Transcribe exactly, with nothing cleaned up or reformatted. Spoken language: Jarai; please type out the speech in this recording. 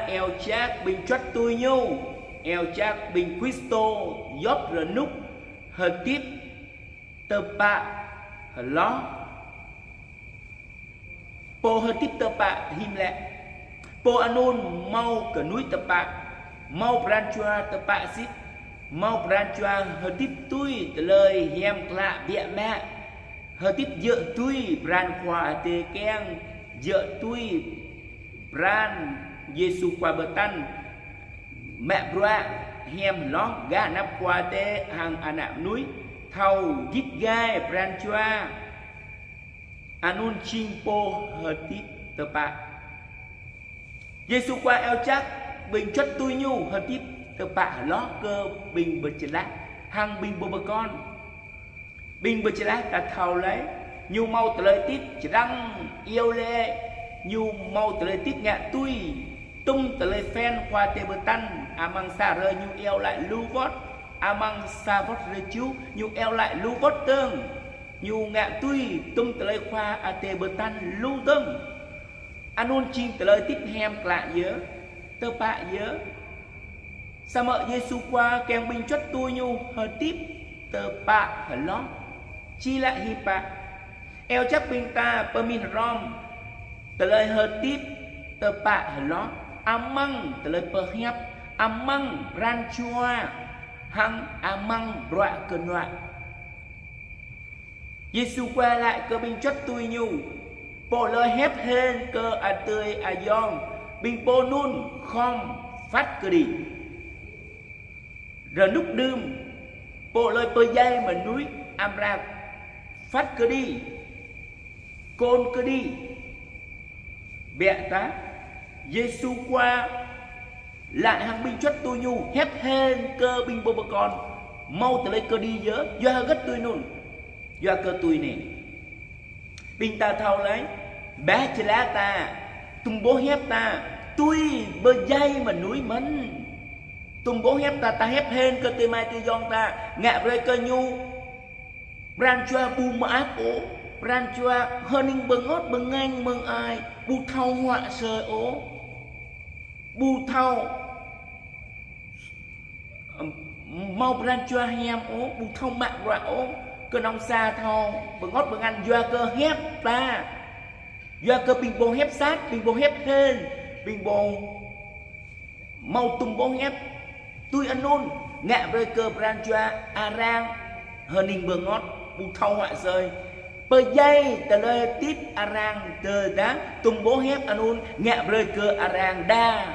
iâu jak ƀing čuăt tui ñu, iâu jak ƀing Kristô djop rơnŭk hơdip tơpă hloh. Pô hơdip tơpă hiam lĕ? Pô anŭn hmâo kơnuih tơpă, hmâo pran jua tơpă sĭt, hmâo pran jua hơdip tui tơlơi hiam klă biă mă, hơdip djơ̆ tui pran Khua Adai kiăng, djơ̆ tui pran Yêsu Khua pơtă, mă bruă hiam hloh gah anăp Khua Adai hăng ană mơnuih, thâo git gai pran jua. Anŭn jing pô hơdip tơpă. Yêsu Khua iâu jak ƀing čuăt tui ñu hơdip tơpă hloh kơ ƀing pơčơlah hăng ƀing pô pơkŏn. Ƀing pơčơlah ta thâo laih, ñu hmâo tơlơi hơdip čơdơ̆ng iâu laĭ, ñu hmâo tơlơi hơdip ngă tui tum tơlơi phiăn Khua Adai pơtă. Amăng sa hrơi ñu iâu laĭ lu wơ̆t, amăng sa wơ̆t rơjuh ñu iâu laĭ lu wơ̆t dơ̆ng. Ñu ngă tui tum tơlơi Khua Adai pơtă lu dơ̆ng. Anŭn jing tơlơi hơdip hiam klă yơh, tơpă yơh. Samơ̆ Yêsu Khua kiăng ƀing čuăt tui ñu hơdip tơpă hloh. Či laĭ hiư̆m pă? Iâu jak ƀing ta pơmĭn hrŏm tơlơi hơdip tơpă hloh amăng tơlơi pơhiăp, amăng pran jua, hăng amăng bruă kơnuă. Yêsu Khua laĭ kơ ƀing čuăt tui ñu: Pô hlơi hiăp hên kơ adơi ayŏng, ƀing pô anŭn khŏm phat kơđi. Rơnŭk đưm, pô hlơi pơdjai mơnuih amra phat kơđi, kôn kơđi. Biă tah, Yêsu Khua laĭ hăng ƀing čuăt tui ñu hiăp hên kơ ƀing pô pơkŏn hmâo tơlơi kơđi yơh, yua hơget tui anŭn? Yua kơ tui anai. Ƀing ta thâo laih, bah jơlah ta, tum boh hiăp ta, tui pơdjai mơnuih mơ̆n. Tum boh hiăp ta, ta hiăp hên kơ adơi amai adơi ayŏng ta, ngă brơi kơ ñu pran jua ƀu mơak ôh, pran jua hơning bơngơ̆t bơngañ mơ̆ng ai, ƀu thâo huă asơi ôh, ƀu thâo, ưm, hmâo pran jua hiam ôh, ƀu thâo mă bruă ôh, kơnơ̆ng sa thâo bơngơ̆t bơngañ yua kơ hiăp ta, yua kơ ƀing pô hiăp sat, ƀing pô hiăp hên, ƀing pô hmâo tum boh hiăp. Tui anŭn, ngă brơi kơ pran jua arăng hơning bơngơ̆t, ƀu thâo huă asơi. Pơdjai tơlơi hơdip arăng tơdah tum boh hiăp anŭn ngă brơi kơ arăng đa